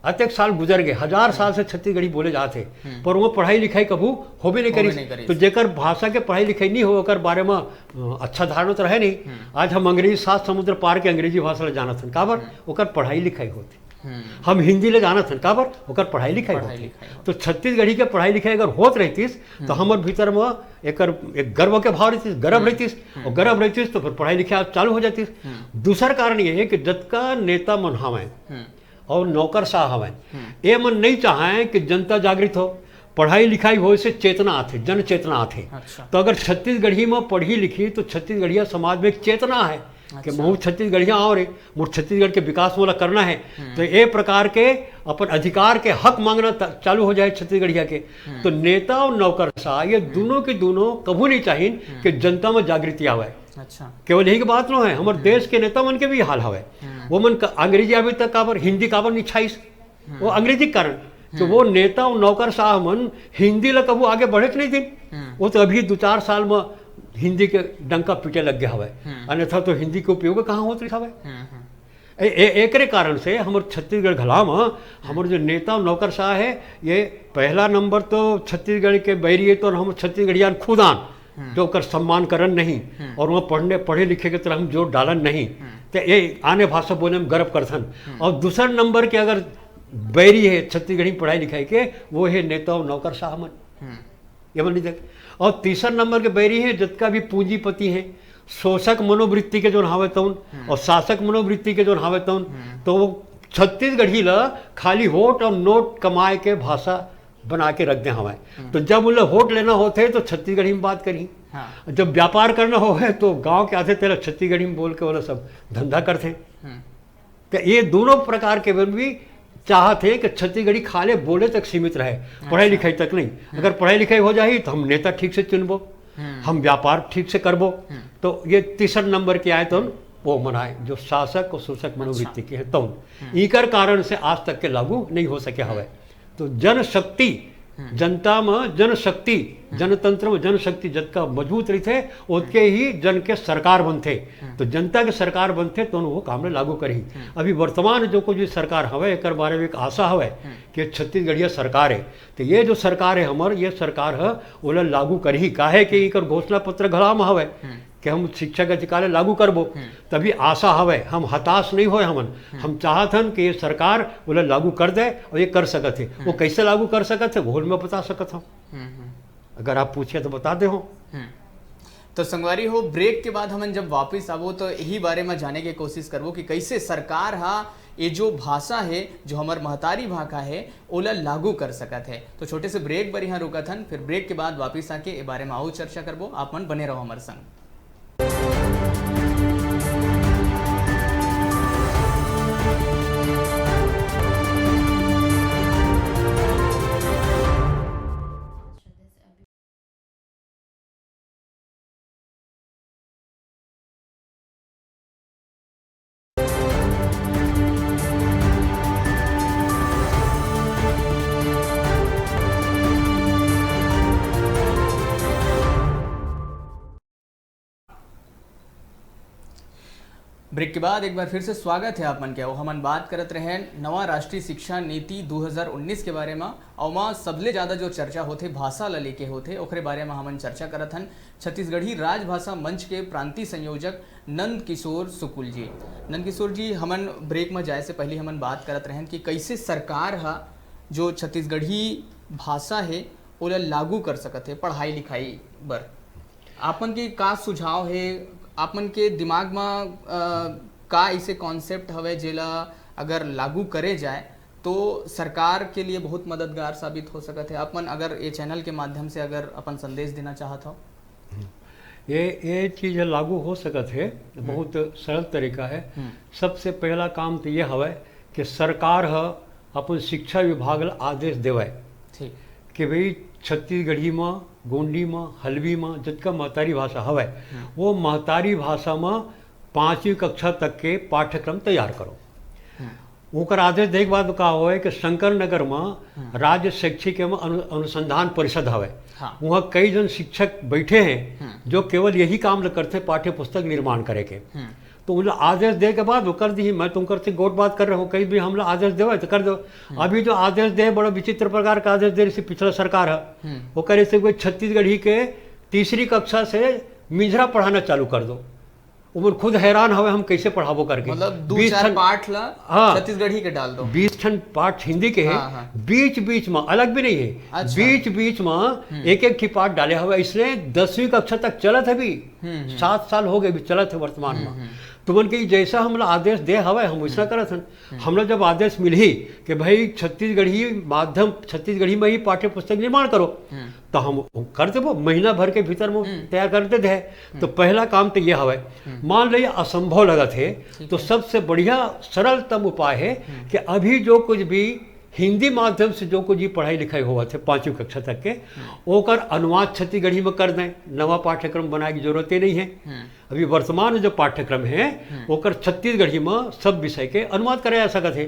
अतेक साल गुजर गए, हजार साल हम्म। से छत्तीसगढ़ी बोले जात हे, हम्म। पर वो पढ़ाई लिखाई कभू होबे नहीं होबे करिस। नहीं करिस। तो जेकर भाषा के पढ़ाई लिखाई नहीं हो, ओकर बारे में, अ, अच्छा धारणा तो रहे नहीं। हम्म। आज हम अंग्रेजी, सात समुद्र पार के अंग्रेजी भाषा ले जानत हन, काबर? हम्म। ओकर पढ़ाई लिखाई होत हे। हम्म। हम हिंदी ले जानत हन, काबर? ओकर पढ़ाई लिखाई पढ़ाई होत हे। लिखाई होत। तो छत्तीसगढ़ी के पढ़ाई लिखाई अगर होत रहतीस, तो हम्म। हमर भीतर में एकर एक गर्व के भाव रहतीस, गर्व हम्म। रहतीस, हम्म। और गर्व रहतीस तो फिर पढ़ाई लिखाई चालू हो जातीस। हम्म। दूसर कारण ये है कि जतका नेता मन हावय, हम्म। और नौकरशाह हवय। हम्म। ये मन नहीं चाहें कि जनता जागृत हो, पढ़ाई लिखाई होए से चेतना आथे, जन चेतना आथे। अच्छा। तो अगर छत्तीसगढ़ी में पढ़ी लिखी तो छत्तीसगढ़िया समाज में एक चेतना है कि अच्छा। महू छत्तीसगढ़िया आंव रे, मोर छत्तीसगढ़ के विकास मोला करना है। हम्म। तो ये प्रकार के अपन अधिकार के हक मांगना त-, चालू हो जाए छत्तीसगढ़िया के। हम्म। तो नेता और नौकरशाह ये हम्म। दोनों के दोनों कभू नहीं चाहिए हम्म। कि जनता में जागृति आवे। अच्छा। केवल यही के बात नो है, हमर हम्म। देश के नेता मन के भी हाल हवे। हम्म। वो मन क-, अंग्रेजी अभी तक काबर, हिंदी काबर नहीं छाइस? हम्म। वो अंग्रेजी के कारण। तो हम्म। वो नेता और नौकरशाह मन हिंदी ला कभू आगे बढ़े के नहीं दिन। हम्म। वो तो अभी दो चार साल में हिंदी के डंका पीटे लग गया हवे। हम्म। अन्यथा तो हिंदी के उपयोग कहाँ होत रही हवे? हम्म, हम्म। ए-, ए-, एकरे कारण से हमर छत्तीसगढ़ घला म हमर जो नेता और नौकरशाह है, ये पहला नंबर तो छत्तीसगढ़ के बैरी है, तो हम छत्तीसगढ़ियान खुद आन, हम्म। जो ओकर सम्मान करन नहीं, हम्म। और वहाँ पढ़ने, पढ़े लिखे के तरह हम जोर डालन नहीं, हम्म। तो ये आने भाषा बोले में गर्व करथन। हम्म। और दूसर नंबर के अगर बैरी है छत्तीसगढ़ी पढ़ाई लिखाई के, वो है नेता और नौकरशाह मन। हम्म। ये मन नहीं देख। और तीसर नंबर के बैरी है, जितका भी पूंजीपति है, शोषक मनोवृत्ति के जोन हावे तौन हम्म। और शासक मनोवृत्ति के जोन हावे तौन, हम्म। तो वो छत्तीसगढ़ी ला खाली वोट और नोट कमाए के भाषा बना के रख दे हवे। हम्म। तो जब उन लोग वोट लेना होते तो छत्तीसगढ़ी में बात करी, हाँ। जब व्यापार करना हो है तो गांव के आते तेरा छत्तीसगढ़ी में बोल के वो लोग सब धंधा करते। हम्म। तो ये दोनों प्रकार के मन भी चाहत है कि छत्तीसगढ़ी खाले बोले तक सीमित रहे, अच्छा। पढ़ाई लिखाई तक नहीं। हम्म। अगर पढ़ाई लिखाई हो जाही तो हम नेता ठीक से चुनबो, हम्म। हम व्यापार ठीक से करबो। हम्म। तो ये तीसर नंबर के आए तो वो मन आए जो शासक और शोषक मनोवृत्ति अच्छा। के हैं तो हम्म। इकर कारण से आज तक के लागू नहीं हो सके हवे। हम्म। तो जनशक्ति, हम्म। जनता में जनशक्ति, हम्म। जनतंत्र में जनशक्ति जतका मजबूत रहिथे, ओतके हम्म। ही जन के सरकार बनथे। हम्म। तो जनता के सरकार बनथे, तो वो काम ल लागू करही। हम्म। अभी वर्तमान जो कुछ भी सरकार हवे, एकर बारे में एक आशा हवे हम्म। कि छत्तीसगढ़िया सरकार है। तो ये जो सरकार है हमर, ये सरकार ह ओला लागू करही, काहे कि एकर घोषणा पत्र घला में हवे। हम्म। कि हम शिक्षा के अधिकार ल लागू करबो, हम्म। तभी आशा हवे, हम हताश नहीं होए हमन। हम्म। हम चाहत हन कि ये सरकार ओला लागू कर दे और ये कर सकत हे। वो हम्म। कैसे लागू कर सकत हे, वो मैं बता सकत हूँ। हम्म, हम्म। अगर आप पूछे तो बता दे हो। हम्म। तो संगवारी हो, ब्रेक के बाद हमन जब वापस आबो तो यही बारे में जाने के कोशिश करबो कि कैसे सरकार हा ये जो भाषा है, जो हमर महतारी भाखा है, ओला लागू कर सकत है। तो छोटे से ब्रेक बर यहाँ रुकत हन, फिर ब्रेक के बाद वापस आके ए बारे में आऊ चर्चा करबो। आप मन बने रहो हमर संग। ब्रेक के बाद एक बार फिर से स्वागत है आप मन के। अउ हमन बात करत रहेन नवा राष्ट्रीय शिक्षा नीति दू हज़ार उन्नीस के बारे म। अउ ओमा सबले ज्यादा जो चर्चा होथे, भाषा ल लेके होथे, ओकरे बारे म हमन चर्चा करत हन छत्तीसगढ़ी राजभाषा मंच के प्रांतीय संयोजक नंद किशोर सुकुल जी। नंद किशोर जी, हमन ब्रेक म जाए से पहले हमन बात करत रहेन कि कैसे सरकार ह जो छत्तीसगढ़ी भाषा हे, ओला लागू कर सकत हे पढ़ाई लिखाई बर। आप मन के का सुझाव हे? आप मन के दिमाग म, अ, का ऐसे कॉन्सेप्ट हवे, जेला अगर लागू करे जाए, तो सरकार के लिए बहुत मददगार साबित हो सकत हे? आप मन अगर ये चैनल के माध्यम से अगर अपन संदेश देना चाहत हो। ये, ये चीज ह लागू हो सकत हे, बहुत सरल तरीका हे। सबसे पहला काम तो ये हवय कि सरकार ह अपन शिक्षा विभाग ल आदेश देवय ठीक। कि भाई, छत्तीसगढ़ी म, गोंडी म, हल्बी म जतका महतारी भाषा हवय, वो महतारी भाषा म पांचवी कक्षा तक के पाठ्यक्रम तैयार करो। ओकर आदेश देख बाद का होय कि शंकर नगर म राज्य शैक्षिक एवं अनु-, अनुसंधान परिषद हवय। हाँ। वहाँ कई जन शिक्षक बैठे हैं जो केवल यही काम ल करथे, पाठ्य पुस्तक निर्माण करे के। तो उन आदेश दे के बाद वो कर दी। मैं तुम करते गोट बात कर रहे हो, कहीं भी हमला आदेश देवे तो कर दो। अभी जो आदेश दे, बड़ा विचित्र प्रकार का आदेश दे रही पिछला सरकार है। वो कह रही थी कोई छत्तीसगढ़ी के तीसरी कक्षा से मिंझरा पढ़ाना चालू कर दो। वो मन खुद हैरान हवे हम कैसे पढ़ाबो करके। मतलब दू बीस चार ठन- पाठ ला हाँ। छत्तीसगढ़ी के डाल दो। बीस ठन पाठ हिंदी के हैं, हाँ, हाँ। बीच बीच में, अलग भी नहीं है, अच्छा। बीच बीच में एक एक ही पाठ डाले हवे, इसलिए दसवीं कक्षा तक चलत है अभी। सात साल हो गए, अभी चलत है वर्तमान में। तुमन के जैसा हमला आदेश दे हवे, हम वैसा करत हन। हमला जब आदेश मिलही कि भाई छत्तीसगढ़ी माध्यम, छत्तीसगढ़ी में ही पाठ्य पुस्तक निर्माण करो, तो हम कर देबो, महीना भर के भीतर में तैयार कर दे दे। तो पहला काम तो ये हवे। मान लीजिए असंभव लगत है, तो सबसे बढ़िया सरलतम उपाय है कि अभी जो कुछ भी हिंदी माध्यम से जो कुछ भी पढ़ाई लिखाई होवत है पांचवी कक्षा तक के, ओकर अनुवाद छत्तीसगढ़ी में कर दें, नवा पाठ्यक्रम बनाए की जरूरत ही नहीं है। अभी वर्तमान में जो पाठ्यक्रम है, ओकर छत्तीसगढ़ी में सब विषय के अनुवाद कराया जा सकत है।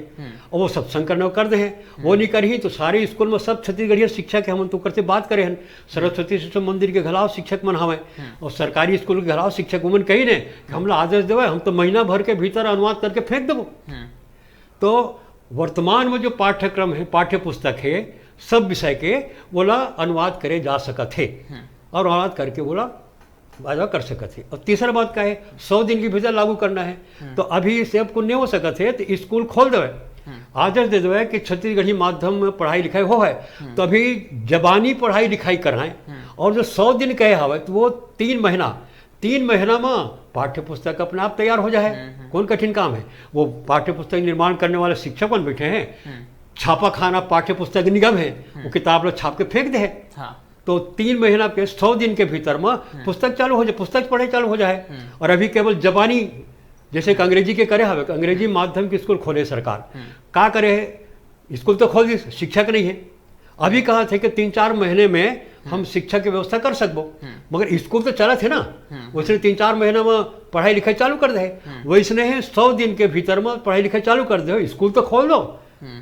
और वो सब संकलन कर दे हैं, वो नहीं करही तो सारे स्कूल में सब छत्तीसगढ़िया शिक्षक है, हम तो करते बात करे हैं, सरस्वती शिशु मंदिर के घलाव शिक्षक मन हवे और सरकारी स्कूल के घलाव शिक्षक उमन कही ने कि हमला आदेश देवे, हम तो महीना भर के भीतर अनुवाद करके फेंक देबो। तो वर्तमान में जो पाठ्यक्रम है, पाठ्य पुस्तक है, सब विषय के, ओला अनुवाद करे जा सकत है और अनुवाद करके ओला वादा कर सकत है। और तीसरा बात का है, सौ दिन के भीतर लागू करना है। तो अभी से अब कुछ नहीं हो सकत है, तो स्कूल खोल देवे, आदेश दे देवे कि छत्तीसगढ़ी माध्यम में पढ़ाई लिखाई हो है, तो अभी जबानी पढ़ाई लिखाई कराएं। और जो सौ दिन कहे हवे, तो वो तीन महीना, तीन महीना में पाठ्य पुस्तक अपने आप तैयार हो जाए। कौन कठिन काम है? वो पाठ्य पुस्तक निर्माण करने वाले शिक्षक बन बैठे हैं, छापा खाना पाठ्य पुस्तक निगम है, वो किताब ला छाप के फेंक दे है। हाँ। तो तीन महीना के, सौ दिन के भीतर में पुस्तक चालू हो जाए, पुस्तक पढ़े चालू हो जाए। और अभी केवल जबानी, जैसे एक अंग्रेजी के करे हवे, अंग्रेजी माध्यम के स्कूल खोले सरकार, का करे है? स्कूल तो खोल दी, शिक्षक नहीं है। अभी कहा थे कि तीन चार महीने में हम शिक्षा की व्यवस्था कर सकबो, मगर स्कूल तो चलत है ना, वैसे तीन चार महीने में पढ़ाई लिखाई चालू कर दे। वैसने ही सौ दिन के भीतर में पढ़ाई लिखाई चालू कर दे, स्कूल तो खोल दो,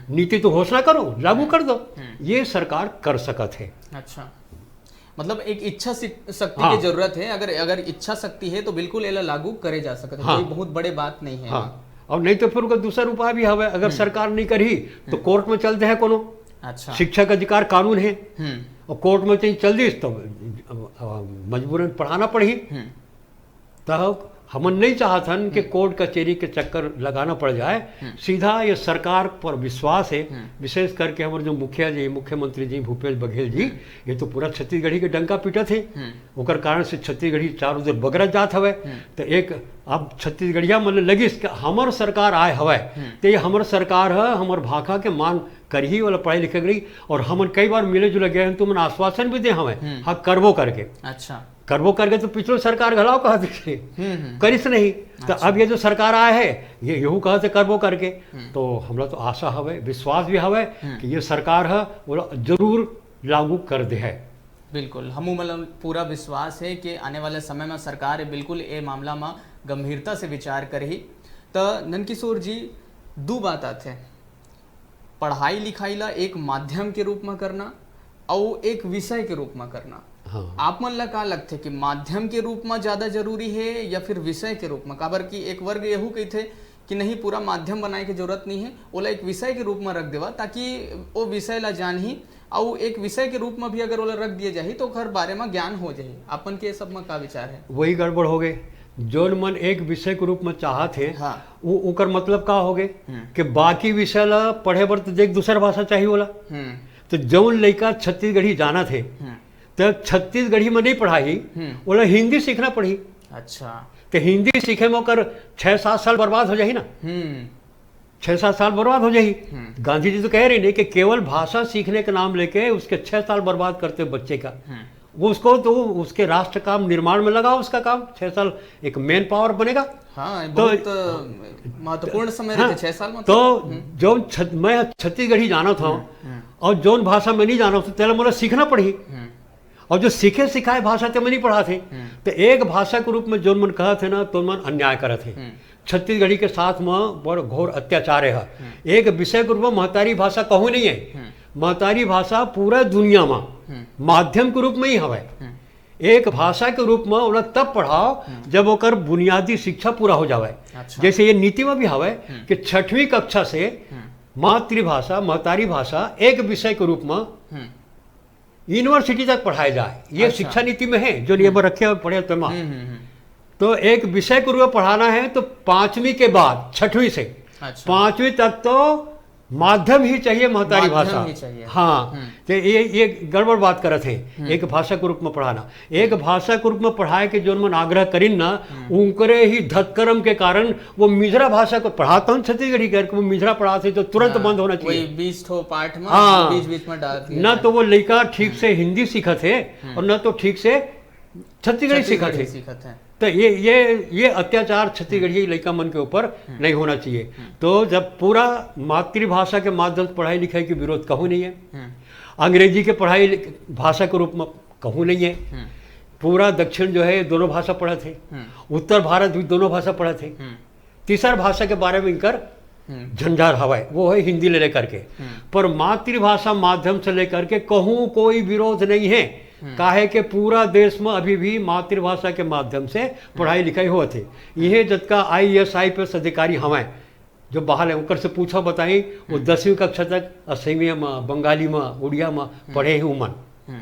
नीति तो घोषणा करो, लागू कर दो, ये सरकार कर सकत है। अच्छा, मतलब एक इच्छा शि- शक्ति हाँ। की जरूरत है। अगर अगर इच्छा शक्ति है तो बिल्कुल एला लागू करे जा सकत है, हाँ। कोई बहुत बड़े बात नहीं है। हाँ, और नहीं तो फिर ओकर दूसरा उपाय भी हवे, अगर सरकार नहीं करही तो कोर्ट में चल दे है कोनो। अच्छा। शिक्षा का अधिकार कानून है, हम्म। और कोर्ट में चाहे चल दिस तो अब, अब मजबूरन पढ़ाना पड़ही। हम्म। तब हमन नहीं चाहत हन कि कोर्ट कचेरी के चक्कर लगाना पड़ जाए। सीधा ये सरकार पर विश्वास है, विशेष करके हमारे जो मुखिया जी, मुख्यमंत्री जी भूपेश बघेल जी, ये तो पूरा छत्तीसगढ़ी के डंका पीटत है। ओकर कारण से छत्तीसगढ़ी चारों ओर बगरत जात हवे। तो एक अब छत्तीसगढ़िया मन लगिस कि हमर सरकार आए हवे, तो ये हमर सरकार है, हमर भाखा के मान करही वाला पढ़ाई लिखे गई। और हमन कई बार मिले जुले गए हैं, तो मन आश्वासन भी दे हवे, हाँ, करबो करके। अच्छा। करबो करके तो पिछलो सरकार घलाव कहा दिखे, हम्म, हम्म। करिस नहीं। तो अच्छा। अब ये जो सरकार आए है, ये यहू कहा से करबो करके, तो हमला तो आशा हवे, विश्वास भी हवे कि ये सरकार है, वो जरूर लागू कर दे है। बिल्कुल, हमू मन ल पूरा विश्वास है कि आने वाले समय में सरकार बिल्कुल ए मामला में गंभीरता से विचार करही। त नंदकिशोर जी, दू बात आथे, पढ़ाई लिखाई ला एक माध्यम के रूप में करना, अउ एक विषय के रूप में करना। हाँ। आप मन ला का लगथे कि माध्यम के रूप म ज्यादा जरूरी हे या फिर विषय के रूप म? काबर कि एक वर्ग यहू कहिथे कि नहीं, पूरा माध्यम बनाए के जरूरत नहीं है, ओला एक विषय के रूप म रख देवा, ताकि वो विषय ला जानही, अउ एक विषय के रूप म भी अगर ओला रख दिए जाही तो ओकर बारे म ज्ञान हो जाही। अपन के सब म का विचार है? वही गड़बड़ हो गए। जोन मन एक विषय के रूप में चाहत हे, हाँ। वो ओकर मतलब का हो गए हम्म। कि बाकी विषय ला पढ़े बर तो देख दूसर भाषा चाहिए ओला। हम्म। तो जौन लइका छत्तीसगढ़ी जानत हे, हम्म। तो छत्तीसगढ़ी में नहीं पढ़ाही, हम्म। ओला हिंदी सीखना पड़ही। अच्छा। तो हिंदी सीखे में ओकर छः सात साल बर्बाद हो जाही ना। हम्म। छः सात साल बर्बाद हो जाही। हम्म। गांधी जी तो कह रहे नहीं कि केवल भाषा सीखने का नाम लेके उसके छः साल बर्बाद करते हो बच्चे का। हम्म। वो उसको तो उसके राष्ट्र काम निर्माण में लगाओ, उसका काम छः साल एक मैन पावर बनेगा। हाँ, तो- बहुत अ, महत्वपूर्ण समय हाँ, रहते, छह साल में। तो जो छत, मैं छत्तीसगढ़ी जाना था हम्म। और जोन भाषा मैं नहीं जाना था, तेला मोला सीखना पड़ही। हम्म। और जो सीखे सिखाए भाषा ते मैं नहीं पढ़ाथे। हम्म। तो एक भाषा के रूप में जोन मन कहत हे ना, तो मन अन्याय करत हे। हम्म। छत्तीसगढ़ी के साथ में बड़ घोर अत्याचार है। एक विषय के रूप में महतारी भाषा कहूँ नहीं है। हम्म। महतारी भाषा पूरा दुनिया में हम्म। माध्यम के रूप में ही हवय। हम्म। एक भाषा के रूप में ओला तब पढ़ाओ जब ओकर बुनियादी शिक्षा पूरा हो जावे। अच्छा। जैसे ये नीति में भी हवे हम्म। कि छठवीं कक्षा से हम्म। मातृभाषा, महतारी भाषा एक विषय के रूप में हम्म। यूनिवर्सिटी तक पढ़ाए जाए, ये अच्छा। शिक्षा नीति में है, जो नियम रखे हुए पढ़े तेमा। हम्म, हम्म, हम्म। तो एक विषय के रूप में पढ़ाना है तो पांचवी के बाद, छठवीं से अच्छा। पांचवीं तक तो माध्यम ही चाहिए महतारी माध्यम भाषा। ही चाहिए। हाँ। हम्म। तो ये ये गड़बड़ बात करत है। हम्म। एक भाषा के रूप में पढ़ाना, एक भाषा के रूप में पढ़ाए के जोन मन आग्रह करिन ना, उनकरे ही धतकर्म के कारण वो मिझरा भाषा को पढ़ाता हूँ छत्तीसगढ़ी करके, वो मिझरा पढ़ाते तो तुरंत हाँ, बंद होना चाहिए। वही बीस ठो पाठ में हाँ। बीच बीच में डाल दिया ना जाए। तो वो लड़का ठीक से हिंदी सीखत है और ना तो ठीक से छत्तीसगढ़ी सीखत छत्तीसगढ़ी है। सीखत है। तो ये ये ये अत्याचार छत्तीसगढ़ी लड़का मन के ऊपर नहीं होना चाहिए। तो जब पूरा मातृभाषा के माध्यम से पढ़ाई लिखाई के विरोध कहूँ नहीं है, हम्म। अंग्रेजी के पढ़ाई लिख- भाषा के रूप में कहूँ नहीं है। हम्म। पूरा दक्षिण जो है दोनों भाषा पढ़त है, हम्म। उत्तर भारत भी दोनों भाषा पढ़त है। हम्म। तीसर भाषा के बारे में इनकर हम्म। झंझार हवाए, वो है हिंदी ले लेकर के। हम्म। पर मातृभाषा माध्यम से लेकर के कहूँ कोई विरोध नहीं है। हम्म। काहे के पूरा देश में अभी भी मातृभाषा के माध्यम से पढ़ाई लिखाई होत है। ये जतका आई A S, I P S अधिकारी हवाए, जो बाहर है, उनकर से पूछो बताई, वो दसवीं कक्षा तक असमिया में, बंगाली में, उड़िया में पढ़े ही उमन। हम्म।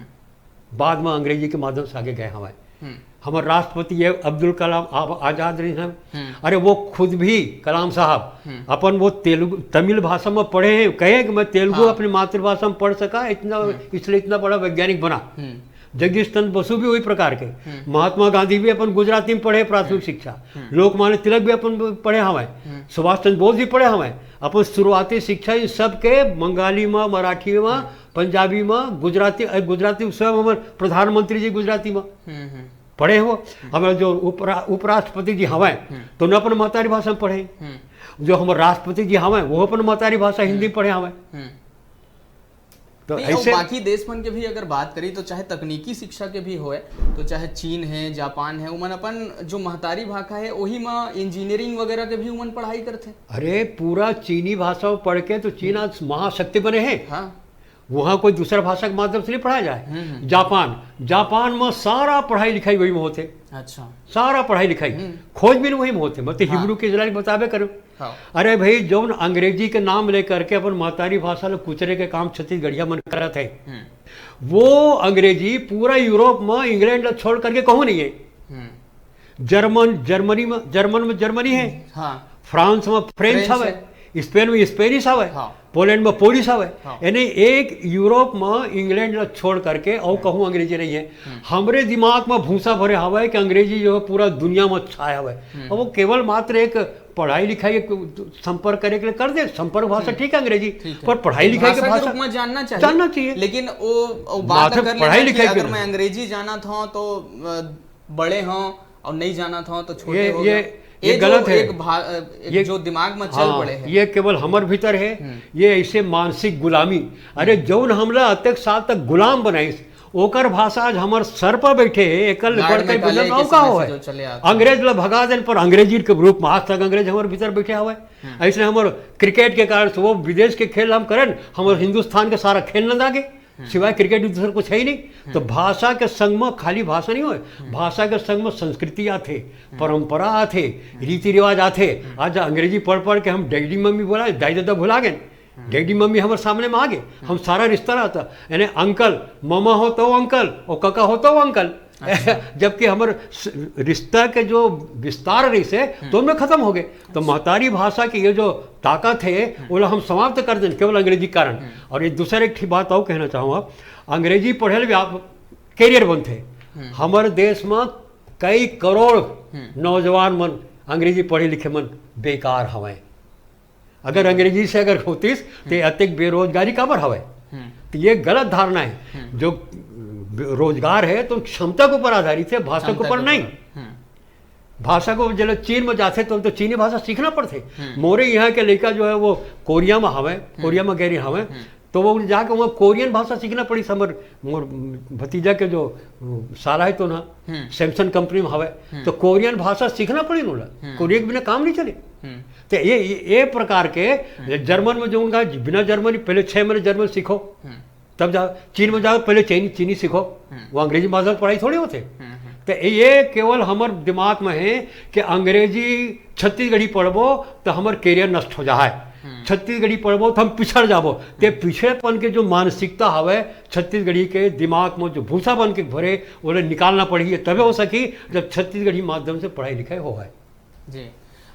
बाद में अंग्रेजी के माध्यम से आगे गए हवाए। हम्म। हमारे राष्ट्रपति ये अब्दुल कलाम आ-, आजाद रहे हैं। हम्म। अरे वो खुद भी कलाम साहब हम्म। अपन वो तेलुगु, तमिल भाषा में पढ़े हैं, कहे कि मैं तेलुगु हाँ। अपनी मातृभाषा में पढ़ सका, इतना, इसलिए इतना बड़ा वैज्ञानिक बना। हम्म। जगदीश चंद्र बसु भी वही प्रकार के, महात्मा गांधी भी अपन गुजराती में पढ़े प्राथमिक शिक्षा, लोकमान्य तिलक भी अपन पढ़े हवाए, सुभाष चंद्र बोस भी पढ़े हवाए। अपन शुरुआती शिक्षा इन सब के बंगाली में, मराठी में, पंजाबी में, गुजराती, अ, गुजराती स्वयं हमारे प्रधानमंत्री जी गुजराती में हम्म, हम्म। पढ़े हो। हमारे जो उपरा-, उपराष्ट्रपति जी हवाए, तो न अपन महतारी भाषा में पढ़े। हम्म। जो हमारे राष्ट्रपति जी हवाए, वो अपन महतारी भाषा हिंदी पढ़े हवाए। हम्म। तो नहीं, और ऐसे बाकी देश मन के भी अगर बात करी तो चाहे तकनीकी शिक्षा के भी होए, तो चाहे चीन है, जापान है, उमन अपन जो महतारी भाखा है वही में इंजीनियरिंग वगैरह के भी उमन पढ़ाई करथे। अरे पूरा चीनी भाषा में पढ़ के तो चीन आज महाशक्ति बने हैं। हाँ। वहाँ कोई दूसरा भाषा के माध्यम से नहीं पढ़ाया जाए। हम्म, हम्म। जापान, जापान में सारा पढ़ाई लिखाई वही में होते, अच्छा। सारा पढ़ाई लिखाई, हम्म। खोजबीन वही में होते। मैं तो हाँ। हिब्रू के इजराइल बताबे करूँ। हाँ। अरे भाई, जौन अंग्रेजी के नाम लेकर के अपन महतारी भाषा ला कुचरे के काम छत्तीसगढ़िया मन करत है, हम्म। वो अंग्रेजी पूरा यूरोप में इंग्लैंड ला छोड़ करके कहूँ नहीं है। हम्म। जर्मन, जर्मनी में, जर्मन में जर्मनी है, हाँ। फ्रांस में फ्रेंच फ्रेंच हवे, स्पेन में स्पेनिश हवे, हाँ। पोलैंड में पोलिश हवे। हाँ। यानी एक यूरोप में इंग्लैंड ला छोड़ करके और कहूँ अंग्रेजी नहीं है। हमरे दिमाग में भूसा भरे हवे कि अंग्रेजी जो है पूरा दुनिया में छाया हवे। अब वो केवल मात्र एक पढ़ाई लिखाई के संपर्क करे के लिए कर दे, संपर्क भाषा ठीक है अंग्रेजी, ठीक है। पर पढ़ाई लिखाई के भाषा के भाषा रूप में जानना चाहिए। जानना चाहिए। लेकिन वो, वो बात मात्र कर पढ़ाई लेना कि लिखाई के अगर लिए। मैं अंग्रेजी जाना था तो अ, बड़े हों और नहीं जाना था तो छोटे ये- हो ये- गए। ये जो गलत है। एक भा-, अ, एक ये- जो दिमाग में चल हाँ, पड़े हैं। ये केवल हमर भीतर है, हम्म। ये ऐसे मानसिक गुलामी। अरे जौन हमला अतेक साल तक गुलाम बनाइस, ओकर भाषा आज हमर सर पर बैठे है, एकल गाड़ पढ़ के में काले गुलाम के नाव का समय हो से है। जो चले आते अंग्रेज ला भगा देन पर अंग्रेजी के रूप में आज तक अंग्रेज हमर भीतर बैठे हवे। ऐसे हमर क्रिकेट के कारण से वो विदेश के खेल हम करन, हमर हिंदुस्तान के सारा खेल न लागे। सिवाय क्रिकेट के दूसर कुछ है ही नहीं। तो भाषा के संग में खाली भाषा नहीं होय, भाषा के संग में संस्कृति आथे, परंपरा आथे, रीति रिवाज आथे। आज अंग्रेजी पढ़ पढ़ के हम डैडी मम्मी बोला, दाई ददा भुला गए। डैडी मम्मी हमारे सामने में आ गए, हम सारा रिश्ता रहता, यानी अंकल, मामा हो तो अंकल, और काका हो तो अंकल। जबकि हमर स-, रिश्ता के जो विस्तार रहिसे, तो उनमें खत्म हो गए। तो महतारी भाषा के ये जो ताकत है, ओला हम समाप्त कर देन केवल अंग्रेजी के कारण। और ये दूसर एक ठी बात और कहना चाहूँगा, अंग्रेजी पढ़े ले आप कैरियर बनथे। हमर देश में कई करोड़ नौजवान मन, अंग्रेजी पढ़े लिखे मन बेकार हवय। अगर अंग्रेजी से अगर होतिस, तो अतेक बेरोजगारी काबर हवय? तो ये गलत धारणा है। जो रोजगार है तो क्षमता के ऊपर आधारित है, भाषा के ऊपर नहीं। भाषा को जब चीन में जाथे तो, तो चीनी भाषा सीखना पड़थे। मोरे यहाँ के लइका जो है वो कोरिया में हवय, कोरिया में गए हवय, तो वो जाके वहाँ कोरियन भाषा सीखना पड़ी। हमर मोर भतीजा के जो साला है तो ना, सैमसंग कंपनी में हवय, तो कोरियन भाषा सीखना पड़ी ओला। कोरिया के बिना काम नहीं चले। तो ये, ये, ये प्रकार के जर्मन में जो उनका बिना जर्मनी, पहले छह महीने जर्मन सीखो, तब जाओ चीन में जाओ, पहले चीनी, चीनी सीखो। वो अंग्रेजी भाषा में पढ़ाई थोड़ी होते। तो ये केवल हमर दिमाग में है कि अंग्रेजी छत्तीसगढ़ी पढ़बो तो हमर कैरियर नष्ट हो जाए, छत्तीसगढ़ी पढ़बो तो हम पिछड़ जाबो। ते पिछड़ेपन के जो मानसिकता हवय छत्तीसगढ़ी के दिमाग में, जो भूसा बन के भरे, ओला निकालना पड़ही, तबे हो सकी जब छत्तीसगढ़ी माध्यम से पढ़ाई लिखाई हो है। जी,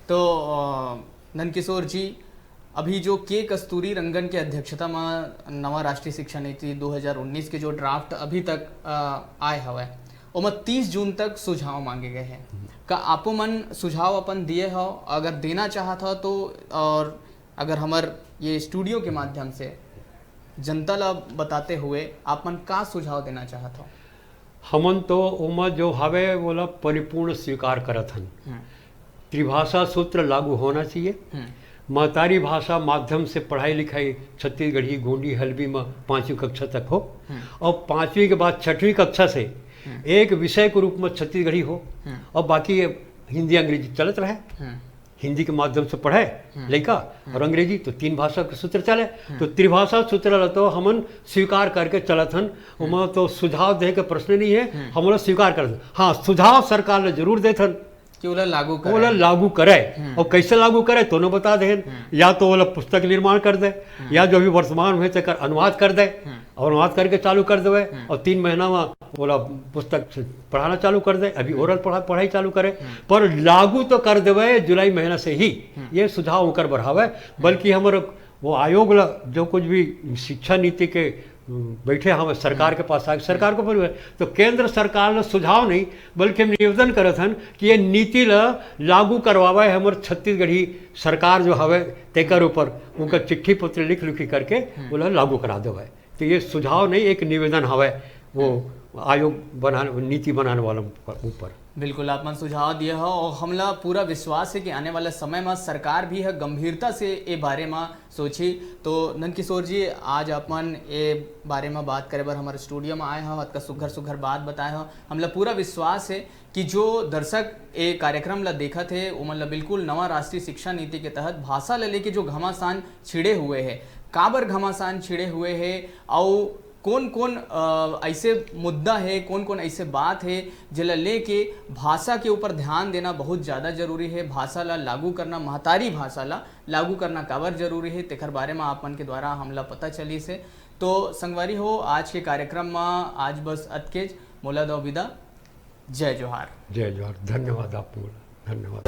तो अ, नंदकिशोर जी, अभी जो के कस्तूरी रंगन के अध्यक्षता में नवा राष्ट्रीय शिक्षा नीति दो हज़ार उन्नीस के जो ड्राफ्ट अभी तक अ, आए हवय, ओमा तीस जून तक सुझाव मांगे गए हैं। का आपो मन सुझाव अपन दिए हो? अगर देना चाहत हो तो, और अगर हमर ये स्टूडियो के माध्यम से जनता ला बताते हुए आप मन का सुझाव देना चाहत हो? हमन तो ओमा जो हवे, ओला परिपूर्ण स्वीकार करत हन। त्रिभाषा सूत्र लागू होना चाहिए। महतारी भाषा माध्यम से पढ़ाई लिखाई छत्तीसगढ़ी, गोंडी, हल्बी में पाँचवीं कक्षा तक हो, और पाँचवीं के बाद छठवीं कक्षा से एक विषय के रूप में छत्तीसगढ़ी हो, और बाकी ये हिंदी अंग्रेजी चलत रहे। हिंदी के माध्यम से पढ़े लइका और अंग्रेजी, तो तीन भाषा के सूत्र चले। तो त्रिभाषा सूत्र ला तो हमन स्वीकार करके चलत हन, ओमा तो सुझाव दे के प्रश्न नहीं है, हम ओला स्वीकार करत हन। हाँ, सुझाव सरकार ला जरूर देथन कि ओला लागू करे। ओला लागू करे। और कैसे लागू करे, तोनो बता देहन। या तो ओला पुस्तक निर्माण कर दे, या जो अभी वर्तमान में तेकर अनुवाद कर दे, और अनुवाद करके चालू कर देवे, और तीन महीना में ओला पुस्तक से पढ़ाना चालू कर दे। अभी ओरल पढ़ा, पढ़ाई चालू करे, पर लागू तो कर देवे जुलाई महीना से ही। ये सुझाव ओकर बढ़ावे, बल्कि हमर वो आयोग ला जो कुछ भी शिक्षा नीति के बैठे हवे सरकार के पास आके, सरकार को बोलबे, तो केंद्र सरकार ला सुझाव नहीं, बल्कि हम निवेदन करत हन कि ये नीति ला लागू करवावे हमर छत्तीसगढ़ी सरकार जो हवे, तेकर ऊपर उनका चिट्ठी पत्र लिख लिखी करके ओला लागू करा देवे। तो ये सुझाव नहीं, एक निवेदन हवे वो आयोग बनाने, नीति बनाने वाला ऊपर। बिल्कुल, आप मन सुझाव दिए हो और हमला पूरा विश्वास है कि आने वाला समय में सरकार भी है गंभीरता से ए बारे में सोची। तो नंदकिशोर जी, आज आप मन ए बारे में बात करे बर हमारे स्टूडियो में आए हो, अतका सुघर सुघर बात बताए हो। हमला पूरा विश्वास है कि जो दर्शक ए कार्यक्रम ला देखत हे, ओमन ला बिल्कुल नवा राष्ट्रीय शिक्षा नीति के तहत भाषा ला लेके जो घमासान छिड़े हुए हे, काबर घमासान छिड़े हुए हे, अउ कौन-कौन, अ, ऐसे मुद्दा हे, कौन-कौन ऐसे बात हे, जेला लेके भाषा के ऊपर ध्यान देना बहुत ज्यादा जरूरी हे। भाषा ला लागू करना, महतारी भाषा ला लागू करना काबर जरूरी हे, तेखर बारे म आप मन के द्वारा हमला पता चलिस हे। तो संगवारी हो, आज के कार्यक्रम म आज बस अतकेच। मोला दो विदा। जय जोहार। जय जोहार। धन्यवाद आप मोला। धन्यवाद।